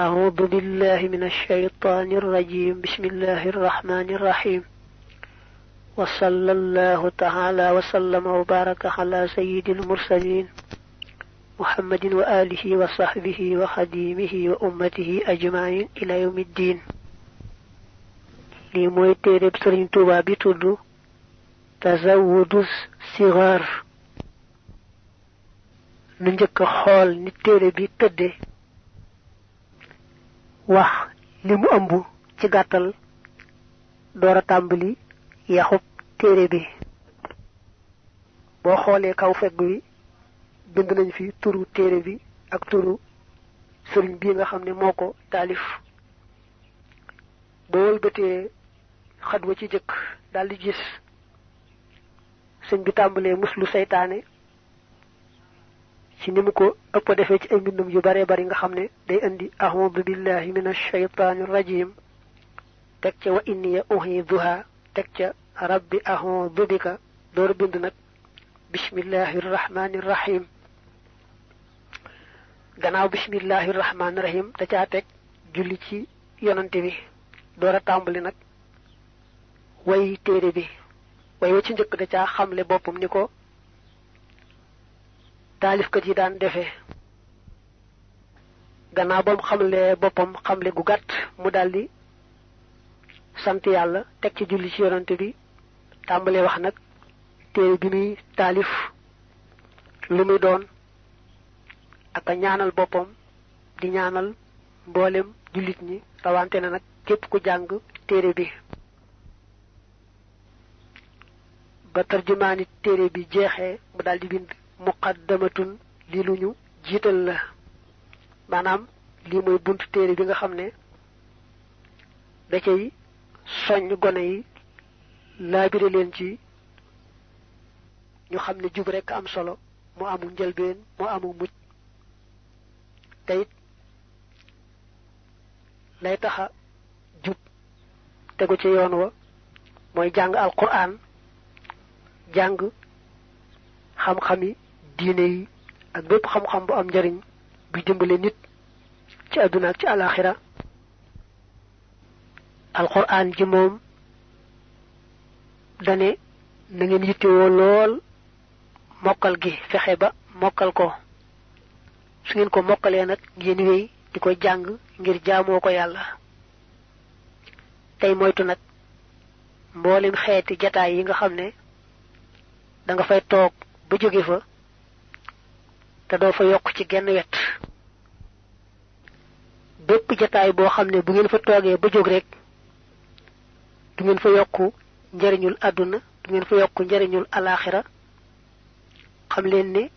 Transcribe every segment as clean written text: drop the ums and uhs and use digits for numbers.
أعوذ بالله من الشيطان الرجيم. بسم الله الرحمن الرحيم. وصلى الله تعالى وسلم وبارك على سيد المرسلين محمد وآله وصحبه وخديمه وأمته أجمعين إلى يوم الدين. لي موي تيرب سيرن توبا بي تودو تزود الصغار. نجيك خول ني تيرب بي تدي wax limu ëmbu ci gàttal doora tàmbali yaxub téere bi. boo xoolee kaw fegg wi bind nañ fi turu téere bi ak turu sëriñ bi nga xam ne moo ko taalif. boo wëlbatee xat wa ci jëkk daldi gis sëñ bi tàmbalee muslu seytaane ci nimu ko ëpp defee ci ay mbindum yu bare bari nga xam ne day indi a'udhu billahi minash shaytanir rajim teg ca wa inni uhiduha teg ca rabbi a'udhu bika door bind nag bismillahir rahmanir rahim. gannaaw bismillahir rahmanir rahim da caa teg julli ci yonante bi door a tàmbali nag way téere bi. way wa ci njëkk da caa xamle boppam ni ko taalifkat yi daan defee. gannaaw bam xamle boppam xamle gu gàtt mu daldi sant yàlla teg ci julli ci yonante bi tàmbalee wax nag téere bi muy taalif lu muy doon ak a ñaanal boppam di ñaanal mboolem jullit ñi rawante na nag képp ku jàng téere bi. ba tarjumaani téere bi jeexee mu daldi bind muqaddamatun li luñu jiital la. maanaam lii mooy buntu téere bi nga xam ne da cay soññ gone yi laabire leen ci ñu xam ne jub rekk am solo mu amul njëlbeen mu amul mujj te it lay taxa jub tegu ci yoon wa mooy jàng alquran jàng xam-xami diine yi ak bépp xam-xam bu am njariñ bi dimbale nit ci àdduna ak ci alaxira. alquran ji moom dane na ngeen yittewoo lool mokkal gi fexe ba mokkal ko. su ngeen ko mokkalee nag ngeen wéy di ko jàng ngir jaamoo ko yàlla. tey moytu nag mboolem xeeti jataay yi nga xam ne da nga fay toog ba jóge fa te doo fa yokk ci genn wet. bépp jataay boo xam ne bu ngeen fa toogee ba jóg rek du ngeen fa yokku njariñul àdduna du ngeen fa yokku njariñul alaxira xam leen ne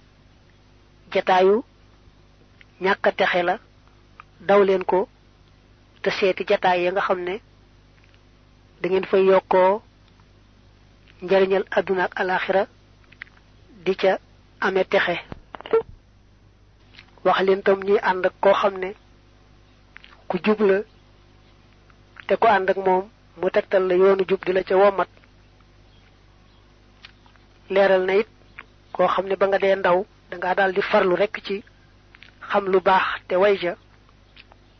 jataayu ñàkk a texe la. daw leen ko te seeti jataay ya nga xam ne da ngeen fay yokkoo njariñal àdduna ak alaxira di ca amee texe. wax leen tam ñuy ànd ak koo xam ne ku jub la te ko ànd ak moom mu tegtal la yoonu jub di la ca womat. leeral na it koo xam ne ba nga dee ndaw danga daal di farlu rekk ci xam lu baax te way ja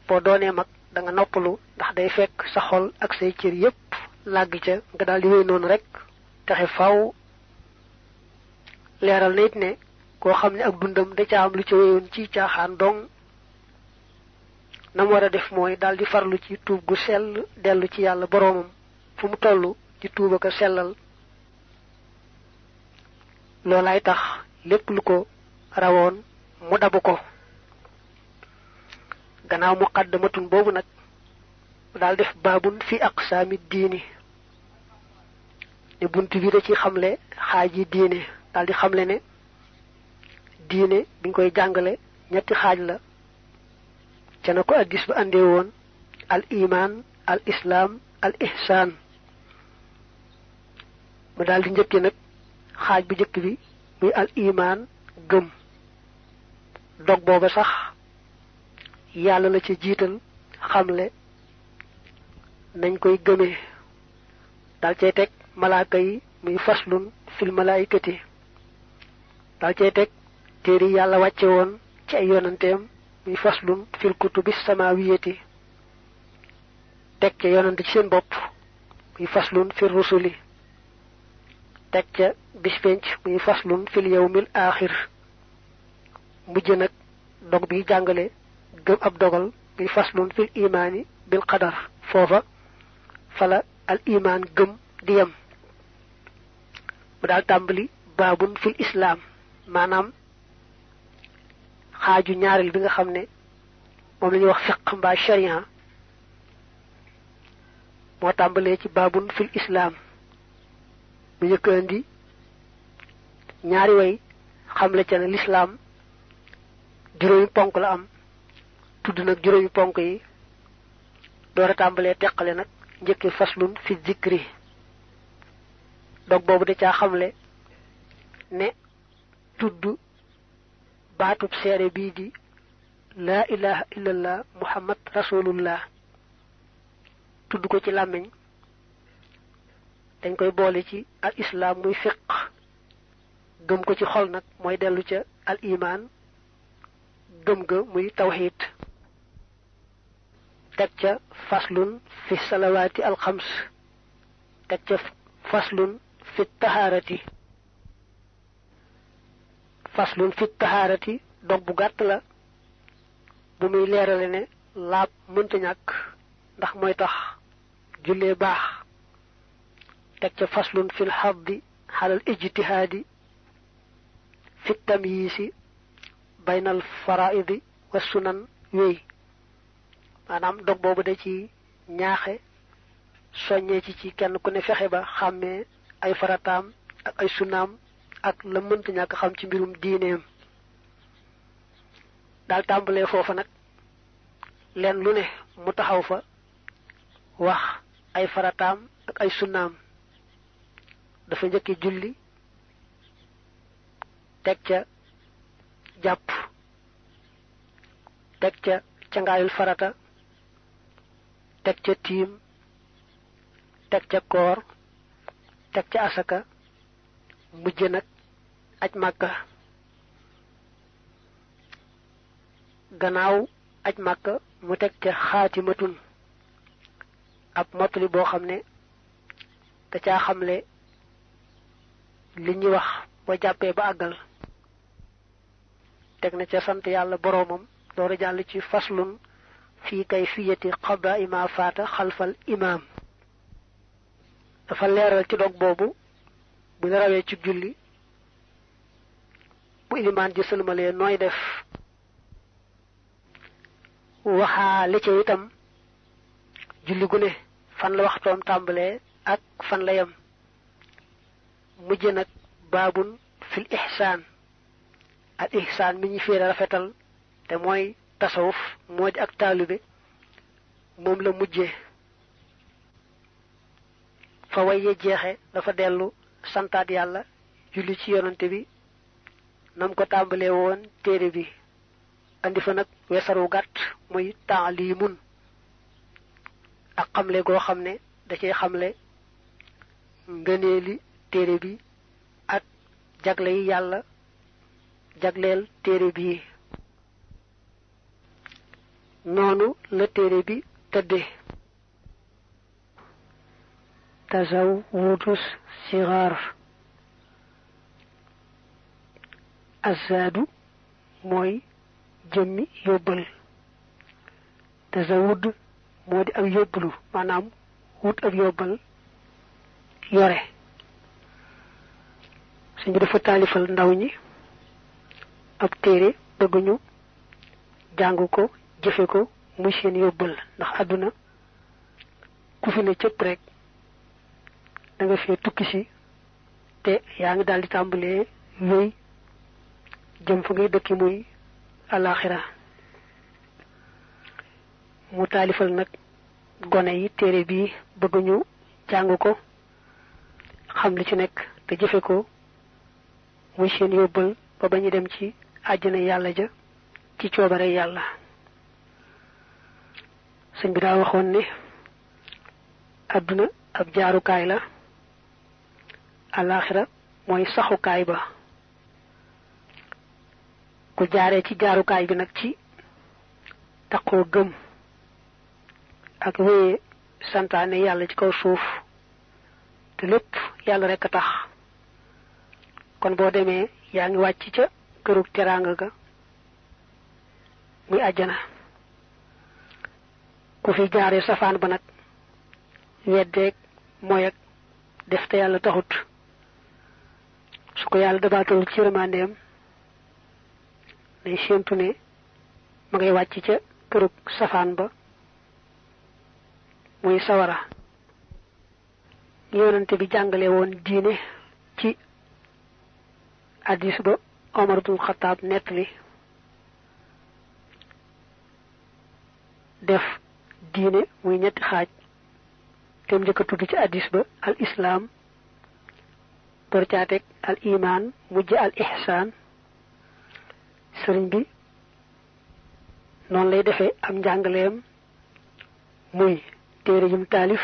boo doonee mag da nga noppalu ndax day fekk sa xol ak say cër yépp làgg ca nga daal di wéy noonu rekk texe faw. leeral na it ne koo xam ne ak dundam da ca am lu ca wéyoon ci caaxaan dong nam war a def mooy daldi farlu ci tuub gu sell dellu ci yàlla boroomam fu mu toll ci tuub ak a sellal. loolaay tax lépp lu ko rawoon mu dabu ko. gannaaw muqaddamatun boobu nag mu daal def baabun fi aqsaami diini ne bunt bi da ci xamle xaaji diine. daldi xamle ne diine biñ koy jàngale ñetti xaaj la ca na ko addis ba andee woon al iman al islam al ihsan. mu daldi njëkke nag xaaj bu njëkk bi muy al iman gëm. dog booba sax yàlla la ci jiital xamle nañ koy gëmee. dal cay teg malaaka yi muy faslun fil malaikati. dal cay teg téere yàlla wàcce woon ci ay yonanteem muy faslun fil kutubi samawiyati teg ca yonante ci seen bopp muy faslun fil rusuli teg ca bis penc muy faslun fil yawmil aaxir mujj nag dog bi jàngale gëm ab dogal muy faslun fil imaani bil qadar foofa fala al iman gëm di yem mu daal tàmbali baabun fil islaam maanaam xaaju ñaareel bi nga xam ne moom la ñuy wax fiq mbaa sharia moo tàmbalee ci baabun fil islaam mu njëkk andi ñaari way xamle ca ne lislaam juróomi ponk la am tudd nag juróomi ponk yi door a tàmbalee teqale nag njëkke faslun fi zikri dog boobu da caa xamle ne tudd baatub seere bii di laa ilaha illallah muhammad rasulullah tudd ko ci làmmiñ dañ koy boole ci al islaam muy fiq gëm ko ci xol nag mooy dellu ca al iman gëm ga muy tawxiid teg ca faslun fi salawaati al xams teg ca faslun fi tahaarati faslun fi tahaarati dog bu gàtt la bu muy leerale ne laab mënta ñàkk ndax mooy tax jullee baax teg ca faslun fil xaddi xalal ijtihaadi fi tamyiisi baynal faraidi wa sunan wéy maanaam dog boobu da ci ñaaxe soññee ci kenn ku ne fexe ba xàmmee ay farataam ak ay sunaam ak la mënta ñàkk xam ci mbirum diineem daal tàmbalee foofa nag leen lu ne mu taxaw fa wax ay farataam ak ay sunnaam dafa njëkki julli teg ca jàpp teg ca cangaayul farata teg ca tiim teg ca koor teg ca asaka mujj nag aj màkka gannaaw aj màkka mu teg ca xaatimatun ab mottali boo xam ne da caa xamle li ñuy wax boo jàppee ba àggal teg na ca sant yàlla boroomam door a jàll ci faslun fii kayfiyati qadaa'i ma faata xalfal imaam dafa leeral ci dog boobu bu la rawee ci julli bu ilimaan ji sëlmalee nooy def waxaa li ca itam julli gu ne fan la waxtoom tàmbalee ak fan la yem mujj nag baabun fil ihsaan al ihsaan mi ñu fiire rafetal te mooy tasawuf moo di ak taalibe moom la mujjee fa waye jeexe dafa dellu santaat yàlla julli ci yonante bi nam ko tàmbalee woon téere bi andi fa nag weesaru gàtt muy taalimun ak xamle goo xam ne da cay xamle ngëneeli téere bi ak jagle yi yàlla jagleel téere bi noonu la téere bi tëdde tazawwudus sigaar azzaadu mooy jëmmi yóbbal tazawwud moo di ak yóbbalu maanaam wut ak yóbbal yore suñ bi dafa taalifal ndaw ñi ab téere bëgguñu jàng ko jëfe ko muy seen yóbbal ndax àdduna ku fi ne cëpp rek da nga fee tukki si te yaa ngi daal di tàmbalee wéy jëm fa ngay dëkki muy alaxira mu taalifal nag gone yi téere bi bëgguñu jàng ko xam li ci nekk te jëfe ko muy seen yóbbal ba ba ñu dem ci àjjana yàlla ja ci coobare yàlla sëñ bi daa waxoon ne àdduna ab jaarukaay la alaxira mooy saxukaay ba ku jaaree ci jaarukaay bi nag ci taqoo gëm ak wéye santaane yàlla ci kaw suuf te lépp yàlla rek a tax kon boo demee yaa ngi wàcc ca kërug teraanga ga muy àjjana ku fi jaaree safaan ba nag weddeeg mooy ak def te yàlla taxut su ko yàlla dabaatul ci yërmandeem day séentu ne ma ngay wàcc ca kërug safaan ba muy sawara yonante bi jàngale woon diine ci hadis ba Omar ibn Khattab nettali def diine muy ñetti xaaj te mu njëkk a tudd ci hadis ba al islam door caa teg al iman mujj al ihsan sëriñ bi noonu lay defee am njàngaleem muy téere yum taalif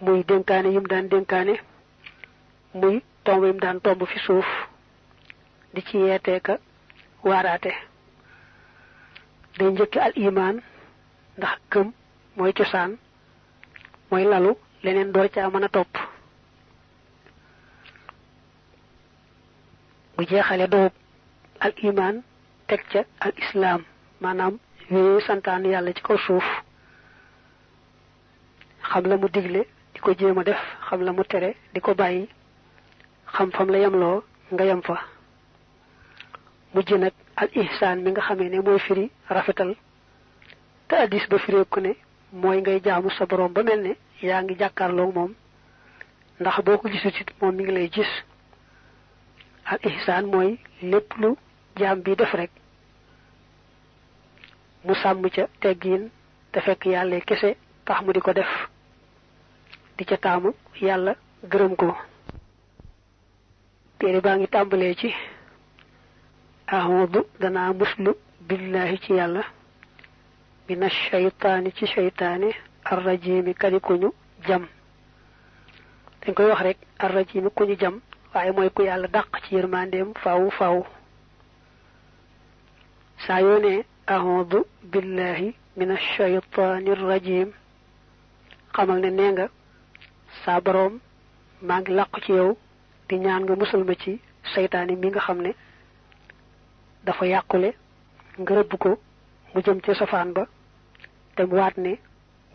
muy dénkaane yum daan dénkaane muy tomb yum daan tomb fi suuf di ci yeeteeka waaraate day njëkki al iman ndax gëm mooy cosaan mooy lalu leneen door caa mën a topp bu jeexale doob al iman teg ca al islam maanaam wéye santaan yàlla ci kaw suuf xam la mu digle di ko jéem a def xam la mu tere di ko bàyyi xam fam la yemloo nga yem fa mujj nag al ihsaan mi nga xamee ne mooy firi rafetal te addis ba fireeku ne mooy ngay jaamu sa borom ba mel ne yaa ngi jàkkaarloog moom ndax boo ko gisut it moom mi ngi lay gis al ihsaan mooy lépp lu jaam bi def rek mu sàmm ca teggiin te fekk yàlla kese tax mu di ko def di ca taamu yàlla gërëm ko téere baa ngi tàmbalee ci a'udhu danaa muslu billahi ci yàlla mina shaytaani ci shaytaane arrajimi kadi ku ñu jam dañ koy wax rek arrajimi ku ñu jam waaye mooy ku yàlla dàq ci yërmandeem faaw faaw saa yoo ne a'udhu billahi mina shaytaani rajim xamal ne nee nga saa boroom maa ngi làqu ci yow di ñaan nga musal ma ci seytaane mi nga xam ne dafa yàqule nga rëbb ko mu jëm ca safaan ba te mu waat ne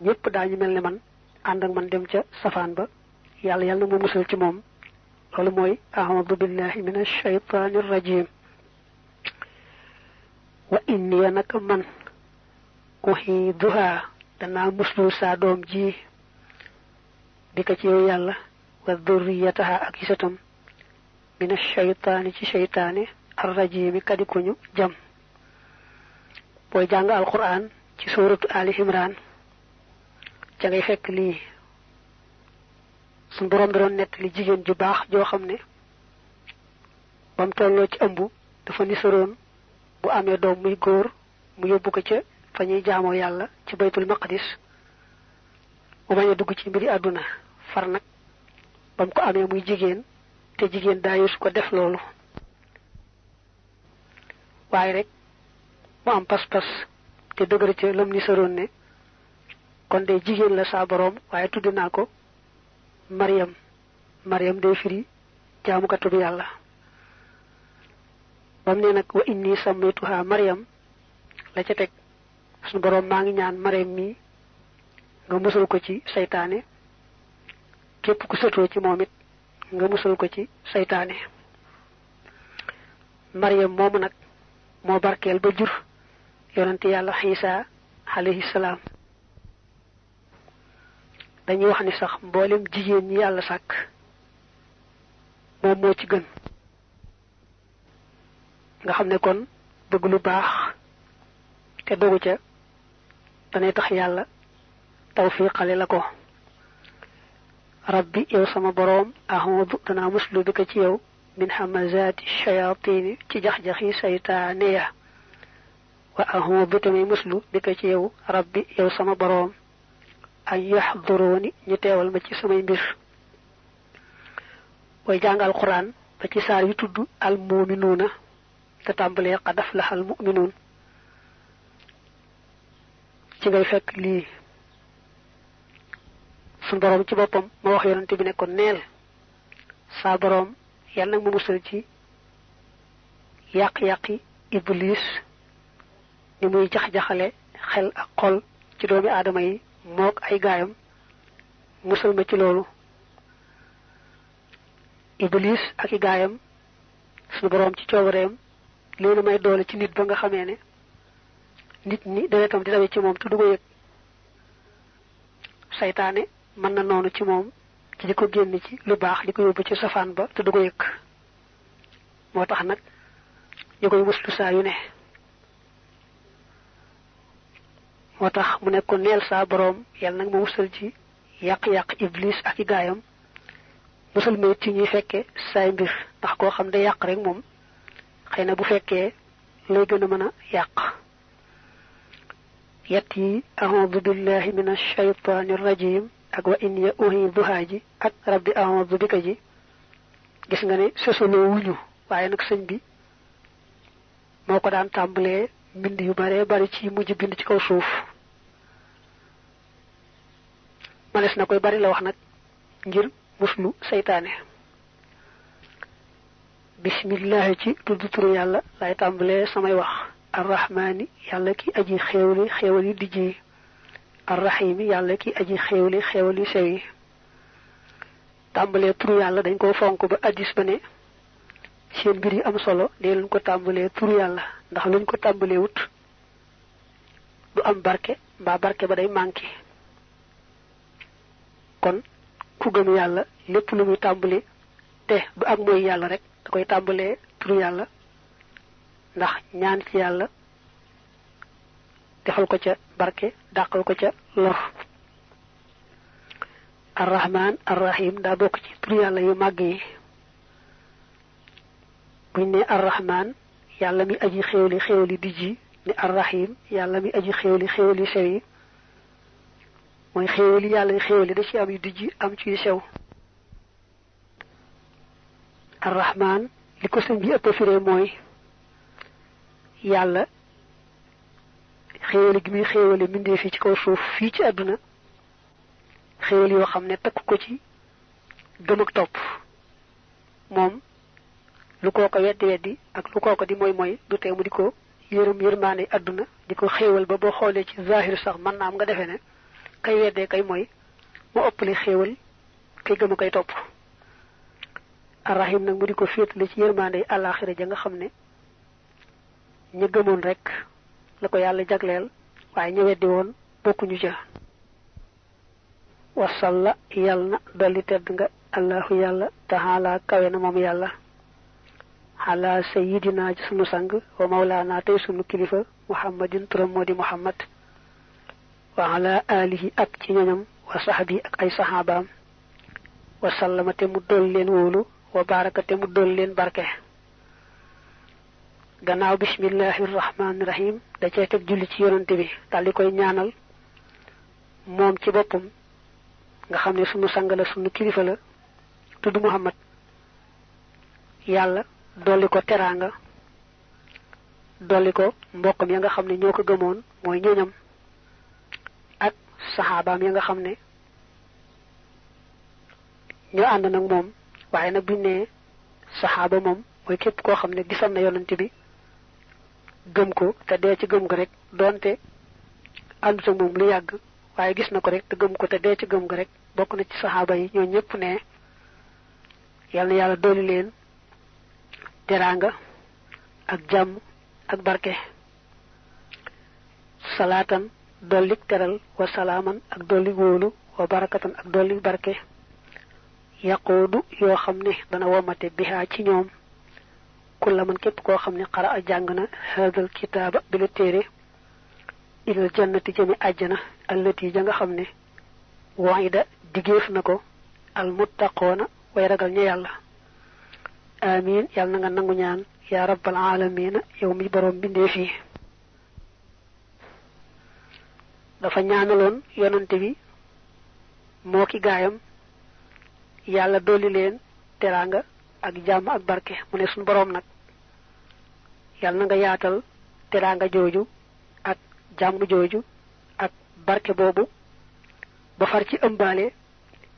ñépp daañu mel ne man ànd ak man dem ca safaan ba yàlla yàlla na mu musal ci moom loolu mooy a'udhu billahi minash shaytaanir rajim wa inni naka man uhiduha danaa muslu saa doom ji di ko ci yow yàlla wa dhurriyataha ak isatam minash shaytaani ci shaytaane arrajimi kadi ku ñu jam booy jàng alquran ci suuratu ali imran ca ngay fekk lii suñ boroom da doon nettali jigéen ju baax joo xam ne bam tolloo ci ëmb dafa nisaroon bu amee doom muy góor mu yóbbu ko ca fa ñuy jaamoo yàlla ci baytul maqdis mu bañ a dugg ci mbiri àdduna far nag bam ko amee muy jigéen te jigéen daa su ko def loolu waaye rek mu am pas-pas te dëgër ca lam nisaroon ne kon de jigéen la saa boroom waaye tudd naa ko Maryam Maryam day firi jaamukatu bi yàlla bam ne nag wa inni sammaytuha Maryam la ca teg suñu boroom maa ngi ñaan Maryam mi nga musal ko ci saytaane képp ku sëtoo ci moom it nga musal ko ci saytaane Maryam moomu nag moo barkeel ba jur yonante yàlla Isa alayhi salaam dañuy wax ni sax mboolem jigéen ñi yàlla sàkk moom moo ci gën nga xam ne kon bëgg lu baax te dogu ca danay tax yàlla tawfiqale la ko rabbi yow sama boroom a'udhu danaa muslu bi ko ci yow min hamazaati shayaatini ci jax-jaxi saytaane ya wa a'udhu tamay muslu bi ko ci yow rabbi yow sama boroom an yaxduruuni ñu teewal ma ci samay mbir way jàng alquran ba ci saar yu tudd al muminuuna te tàmbalee qad aflaha al muminuun ci ngay fekk lii sun borom ci boppam ma wax yonante bi ne ko neel saa borom yàlla nag ma musal ci yàq-yàqi iblis ni muy jax-jaxale xel ak xol ci doomi aadama yi mook ay gaayam musal ma ci loolu iblis ak i gaayam suñu borom ci coobareem leena may doole ci nit ba nga xamee ne nit ñi deretam di dawe ci moom te du ko yëg saytaane mën na noonu ci moom ci di ko génn ci lu baax di ko yóbbu ci safaan ba te du ko yëg moo tax nag ñu koy muslu saa yu ne moo tax mu nekk ko neel saa borom yàlla nag ma musal ci yàq-yàq iblis ak i gaayam musal ma ci ñuy fekke saay mbir ndax koo xam ne yàq rek moom xëy na bu fekkee lay gën a mën a yàq yett yi a'udhu billahi minash shaytanir rajim ak wa in uhiduha ji ak rabbi a'udhu bika ji gis nga ne sosoloo wuñu waaye nag sëñ bi moo ko daan tàmbalee mbind yu bare bari ci mujj bind ci kaw suuf manes na koy bari la wax nag ngir muslu saytaane bismillah ci tuddu turu yàlla lay tàmbalee samay wax arrahmani yàlla ki aji xéewli xéewali dijji arrahimi yàlla ki aji xéewli xéewali sewi tàmbalee turu yàlla dañ ko fonk ba addis ba ne seen mbir yi am solo dee luñ ko tàmbalee turu yàlla ndax luñ ko tàmbalee wut du am barke mbaa barke ba day manqué kon ku gëm yàlla lépp lu muy tàmbali te du ak mooy yàlla rek da koy tàmbalee turu yàlla ndax ñaan ci yàlla defal ko ca barke dàqal ko ca lor arrahman arrahim daa bokk ci turu yàlla yu màgg yi buñ ne arrahman yàlla mi aji xéewli xéewli dijji ni arrahim yàlla mi aji xéewli xéewli sew yi mooy xéewli yàlla xéewli da ci am yu dijji am ci yu sew arrahman li ko sëñ bi ëpp firé mooy yàlla xéewali gi muy xéewali mbindee fii ci kaw suuf fii ci àdduna xéewal yoo xam ne takk ko ci gëm ak topp moom lu kooko weddi ak lu kooko di mooy du tee mu di ko yërmaane àdduna di ko xéewal ba boo xoolee ci zahir sax mën naa am nga defee ne kay weddee kay mooy moo ëppale xéewal kay gëm a koy topp arrahim nag mu di ko féetale ci yërmaane àllaaxira ja nga xam ne ña gëmoon rek la ko yàlla jagleel waaye ña weddi woon bokkuñu ca wasalla yàlla na dolli tedd nga allahu yàlla taala kawe na moom yàlla ala sayidina ci sunu sang wa mawlaana tey sunu kilifa muhammadin turam moo di muhammad wa ala alihi ak ci ñoñam wa sahbi ak ay sahabaam wa sallama te mu dool leen wóolu wa baraka te mu dool leen barke gannaaw bismillahir rahmanir rahim da cee teg julli ci yonante bi dal di koy ñaanal moom ci boppam nga xam ne sunu sang la sunu kilifa la tudd muhammad yàlla dolli ko teraanga dolli ko mbokkam ya nga xam ne ñoo ko gëmoon mooy ñoñam ak saxaabaam ya nga xam ne ñoo ànd nag moom waaye nag buñ ne saxaaba moom mooy képp koo xam ne gisal na yonante bi gëm ko te dee ci gëm ko rek doonte àndut ak moom lu yàgg waaye gis na ko rek te gëm ko te dee ci gëm ko rek bokk na ci saxaaba yi ñoo ñëpp ne yal na yàlla dolli leen teraanga ak jàmm ak barke salaatan dollik teral wa salaaman ak dolli wóolu wa barakatan ak dolli barke yaqoodu yoo xam ne dana womate bihaa ci ñoom kulla man képp koo xam ne xara a jàng na hadal kitaaba bi la téere ilal jannati jëmi àjjana allati ja nga xam ne waida digéef na ko al muttaqoona way ragal ña yàlla amin yàlla na nga nangu ñaan ya rabbal alamina yow mi borom bindee fii dafa ñaanaloon yonante bi moo ki gaayam yàlla dolli leen teraanga ak jàmm ak barke mu ne suñu borom nag yàlla na nga yaatal teraanga jooju ak jàmm jooju ak barke boobu ba far ci ëmbaale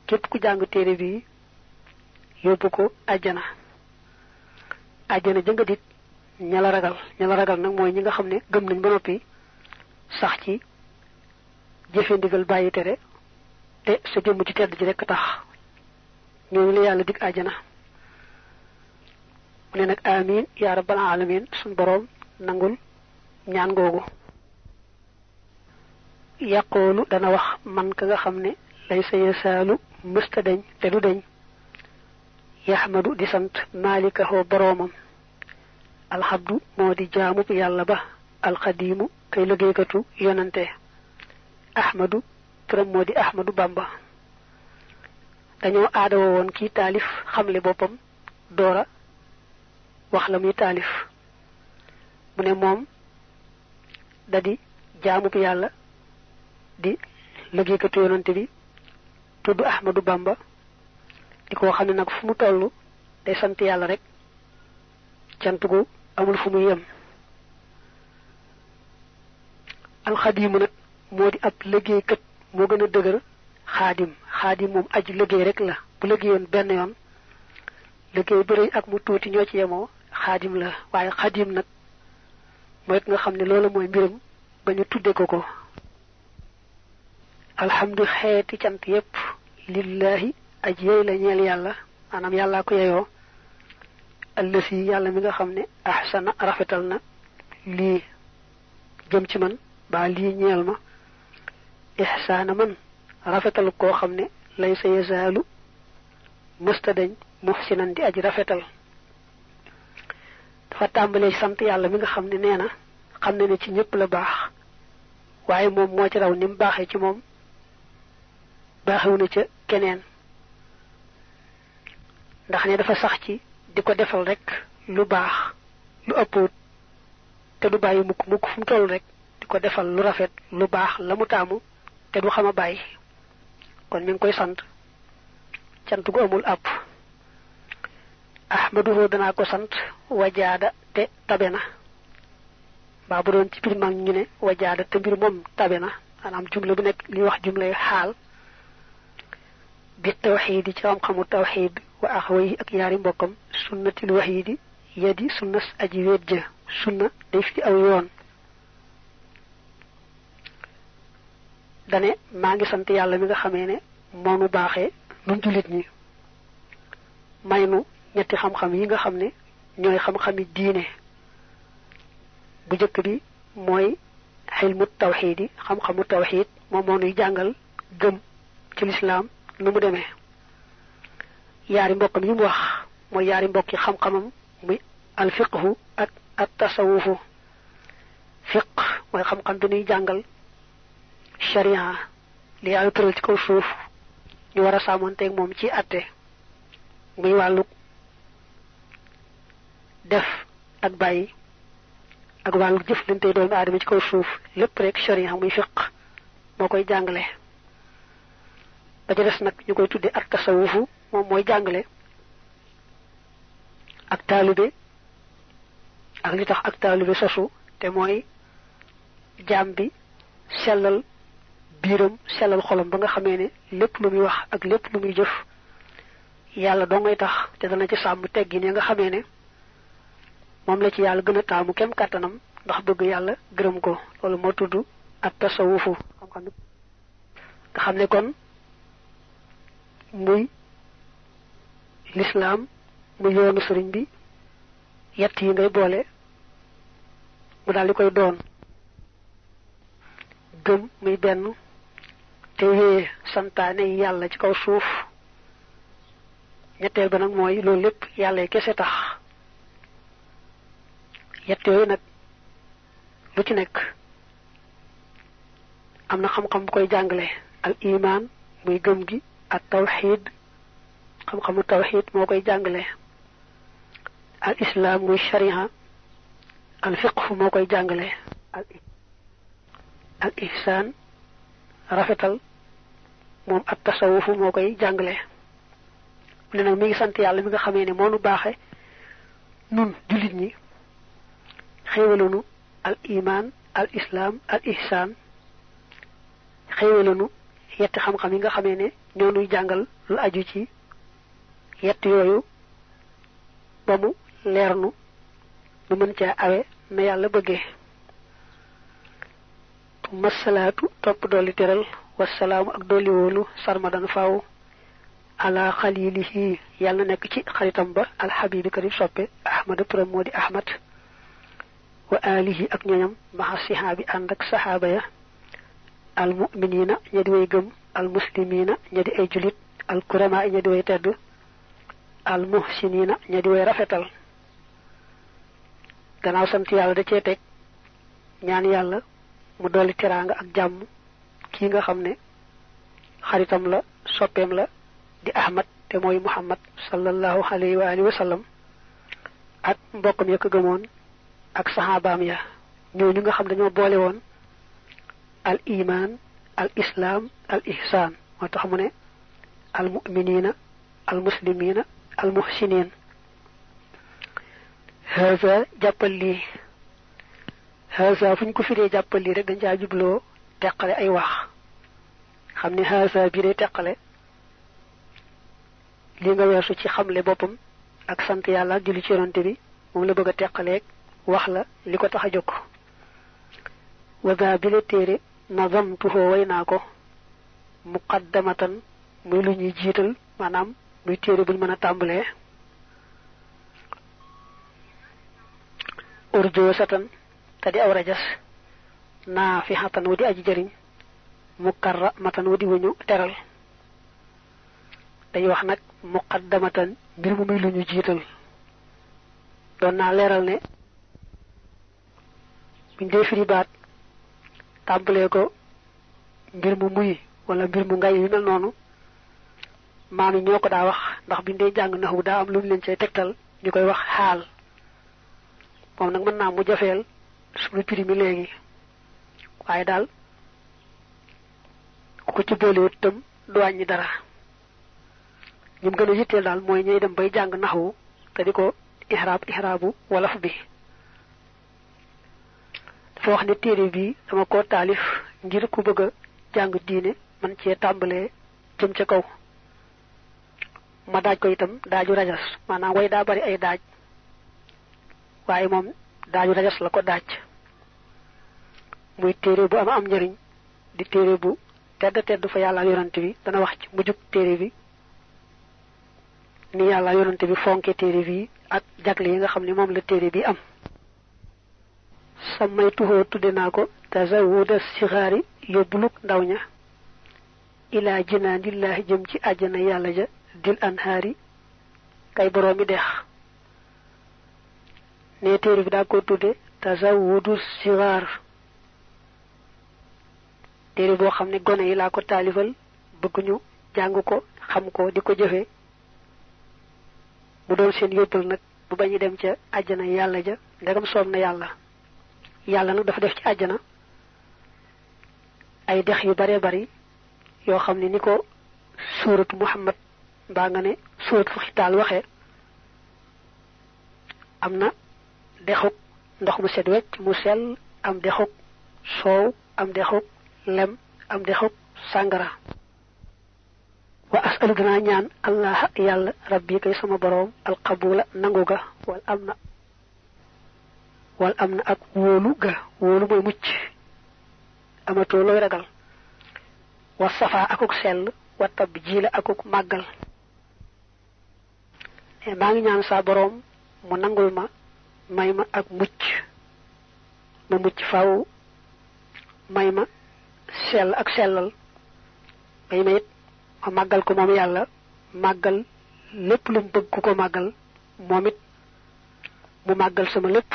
képp ku jàng téere bi yóbbu ko àjjana jënga dit ñala ragal nag mooy ñi nga xam ne gëm nañ ba noppi sax ci jëfe ndigal bàyyi tere te sa jëmm ci tedd ji rekk tax ñooñu la yàlla dig àjjana mu ne nag amin ya rabbal alamin suñ boroom nangul ñaan googu yaqoolu dana wax man ka nga xam ne lay sa yasaalu mësta deñ te du deñ yaxmadu di sant maalikahoo boroomam alxabdu moo di jaamub yàlla ba alxadiimu kay liggéeykatu yonante ahmadu turam moo di ahmadu bamba dañoo aadawa woon kii taalif xamle boppam doora wax la muy taalif mu ne moom da di jaamub yàlla di liggéeykatu yonante bi tudd ahmadu bamba di ko xam ne nag fu mu toll day sant yàlla rek cant gu amul fu mu yem alxadiimu nag moo di ab liggéeykat moo gën a dëgër xaadim moom aji liggéey rek la bu liggéeyoon benn yoon liggéey bu rëy ak mu tuuti ñoo ci yemoo xaadim la waaye xaadim nag mooy nga xam ne loolu mooy mbiram ba ñu tudde ko alhamdu xeeti cant yépp lillahi aji yey la ñeel yàlla maanaam yàllaa ko yeyoo allasi yàlla mi nga xam ne ahsana rafetal na lii jëm ci man ba lii ñeel ma ihsaana man rafetal koo xam ne lay sa yasaalu mësta dañ muhsinan di aji rafetal dafa tàmbalee sant yàlla mi nga xam ne nee na xam ne ci ñëpp la baax waaye moom moo ci raw ni mu baaxee ci moom baaxewu na ca keneen ndax ne dafa sax ci di ko defal rek lu baax lu ëppoot te du bàyyi mukk fu mu toll rek di ko defal lu rafet lu baax la mu taamu te du xam a bàyyi kon mi ngi koy sant cant gu amul àpp ahmaduhu danaa ko sant wajaada te tabe na mbaa bu doon ci biir mag ñu ne wajaada te mbir moom tabe na maanaam jumla bu nekk li wax jumlay xaal bi tawxiid yi ci xam-xamu tawxiid wa axawayhi ak yaari mbokkam sunnatil waxiidi yadi sunnas aji wéet ja sunna day fi aw yoon dane maa ngi sant yàlla mi nga xamee ne moonu baaxee nun jullit ñi may nu ñetti xam-xam yi nga xam ne ñooy xam-xami diine bu jëkk bi mooy xilmu tawxiid yi xam-xamu tawxiid moom moo nuy jàngal gëm ci lislaam nu mu demee yaari mbokkam yi mu wax mooy yaari mbokki xam-xamam muy alfiqhu ak at tasawufu fiq mooy xam-xam bi nuy jàngal sharia li yàlla tëral ci kaw suuf ñu war a sàmmonteeg moom ci atte muy wàllu def ak bàyyi ak wàllu jëflante doomu aadama ci kaw suuf lépp rek sharia muy fiq moo koy jàngale ba ca des nag ñu koy tudde ak tasawufu moom mooy jàngale ak taalibe ak li tax ak taalibe sosu te mooy jaam bi sellal biiram sellal xolam ba nga xamee ne lépp lu muy wax ak lépp lu muy jëf yàlla doo ngay tax te dana ci sàmm teggin ya nga xamee ne moom la ci yàlla gën a taamu kem kàttanam ndax bëgg yàlla gërëm ko loolu moo tudd ak tasawufu xam-xam nga xam ne kon muy lislaam mu yoonu sëriñ bi yett yi ngay boole mu daal di koy doon gëm muy benn te wéye santaane yi yàlla ci kaw suuf ñetteel ba nag mooy loolu lépp yàlla kese tax yett yooyu nag lu ci nekk am na xam-xam bu koy jàngale al iman muy gëm gi ak tawxiid xam-xamu tawxiid moo koy jàngale al islam muy sharia al fiqh moo koy jàngale al ihsaan rafetal moom ak tasawufu moo koy jàngale ne nag mi ngi sant yàlla mi nga xamee ne moo nu baaxe nun jullit ñi xéewalunu al iman al islam al ihsaan xéewalanu yetti xam-xam yi nga xamee ne ñoo nuy jàngal lu aju ci yett yooyu ba mu leernu nu mën caa awe na yàlla bëggee. masalaatu topp dolli teral wasalaamu ak dolli wóolu sarmadan faaw ala xalilihi yàlla nekk ci xaritam ba alxabibi kadi soppe ahmada turam moo di ahmad wa alihi ak ñoñam maxa sihaabi ànd ak saxaaba ya almuminina ña di way gëm almuslimina ña di ay julit alkurama ña di way tedd almuhsinina ña di way rafetal. gannaaw sant yàlla da cee teg ñaan yàlla mu dolli teraanga ak jàmm kii nga xam ne xaritam la soppeem la di ahmad te mooy muhammad sallallahu alayhi wa alihi wa sallam ak mbokkam ya ko gëmoon ak saxaabaam ya ñooñu nga xam dañoo boole woon al iman al islam al ihsan moo tax mu ne al muminina al muslimina al muhsinin. haza jàppal lii haza fu ñu ko firee jàppal lii rek dañ caa jubloo teqale ay wax xam ne haza bi dee teqale li nga weesu ci xamle boppam ak sant yàlla ak julli ci yonante bi moom la bëgg a teqaleeg wax la li ko tax a jóg. waza bi la téere nazamtuhoo way naa ko muqaddamatan muy lu ñuy jiital maanaam muy téere buñ mën a tàmbalee. urjo satan te di aw rajas naa fi xatan wu di aji jëriñ mukarra matan wu di wuñu teral. dañuy wax nag muqaddamatan mbir mu muy lu ñu jiital doon naa leeral ne buñ dee firi baat tàmbalee ko mbir mu muy wala mbir mu ngay yu mel noonu maam yi ñoo ko daa wax ndax biñ dee jàng naxu daa am lu mu leen cay tegtal ñu koy wax xaal moom nag mën naa mu jafeel suñu firi mi léegi waaye daal ku ko ci boolewut itam du wàññi dara. ñum gën a yitteel daal mooy ñuy dem bay jàng naxwu te di ko ihraabu wolof bi. dafa wax ne téere bi dama ko taalif ngir ku bëgg a jàng diine man cee tàmbalee jëm ca kaw. ma daaj ko itam daaju rajas maanaam way daa bari ay daaj waaye moom daaju rajas la ko daaj muy téere bu am njëriñ di téere bu tedd fa yàlla yonante bi dana wax ci mujjug téere bi ni yàlla yonante bi fonke téere bi ak jagle yi nga xam ne moom la téere bi am. samay tuxoo tudde naa ko tazawuda sixaari yóbbuluk ndaw ña ilaa jinaanillaahi jëm ci àjjana yàlla ja dil anhaari kay boroomi dex. ne téere bi daa ko tudde tazawudu sixaar téere boo xam ne gone yi laa ko taalifal bëgg ñu jàng ko xam ko di ko jëfe mu doon seen yóbbal nag bu bañu dem ca àjjana yàlla ja ndegam soob na yàlla nag dafa def ci àjjana ay dex yu bare bari yoo xam ne ni ko suuratu muhammad mbaa nga ne suuratu fu xitaal waxe am na dexuk ndox mu set wecc mu sell am dexuk soow am dexuk lem am dexuk sàngara. wa asalu danaa ñaan allah yàlla rabbi kay sama boroom alqabula nangu ga wal am na ak wóolu ga wóolu mooy mucc amatoo looy ragal wa safa akuk sell wa tab jiila akuk màggal. maa ngi ñaan saa boroom mu nangul ma may ma ak mucc ma mucc faw may ma sell ak sellal may ma it ma màggal ko moom yàlla màggal lépp lu mu bëgg ku ko màggal moom it mu màggal sama lépp.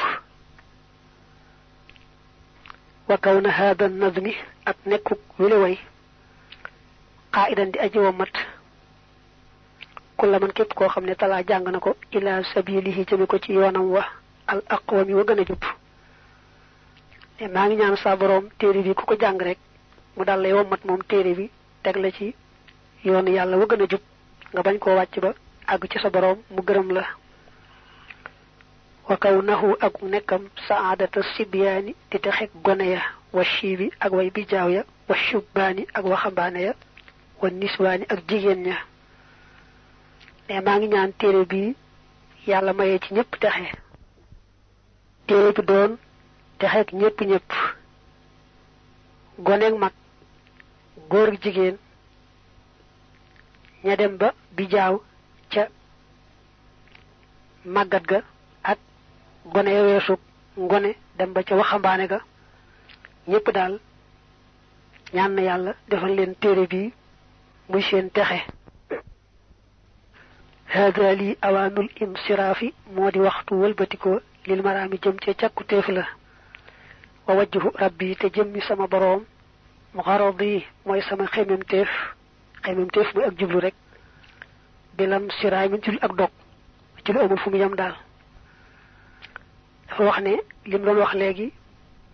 wa kaw na haada nazmi ak nekkuk wile way qaa'idan di aji womat kulla man képp koo xam ne talaa jàng na ko ila sabilihi jëme ko ci yoonam wa al aqwami wa gën a jub. maa ngi ñaan saa boroom téere bi ku ko jàng rek mu dal lay womat moom téere bi teg la ci yoonu yàlla wa gën a jub nga bañ koo wàcc ba àgg ci sa boroom mu gërëm la. wa kaw nahu ak nekkam saadata sibyaani di texeg gone ya wa shibi ak way bijaaw ya wa shubbaani ak waxambaane ya wa niswaani ak jigéen ña ne maa ngi ñaan téere bi yàlla mayee ci ñëpp texe téere bi doon texeek ñëpp goneeg mag góor ak jigéen ña dem ba bijaaw ca màggat ga ak gone ya weesu ngone dem ba ca waxambaane ga ñëpp daal ñaan na yàlla defal leen téere bi muy seen texe hada li awaanul insiraafi moo di waxtu wëlbatikoo lil maraami jëm ca càkkutéef la wa wajhu rabbi te jëmmi sama boroom mu xaradi mooy sama xememteef muy ak jublu rek bilam siraay min ci lu ak dog ci lu amul fu mu yam daal dafa wax ne lim doon wax léegi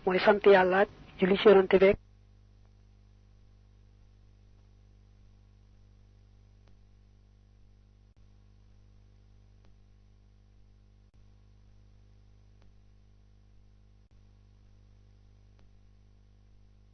mooy sant yàlla julli ci yonante beek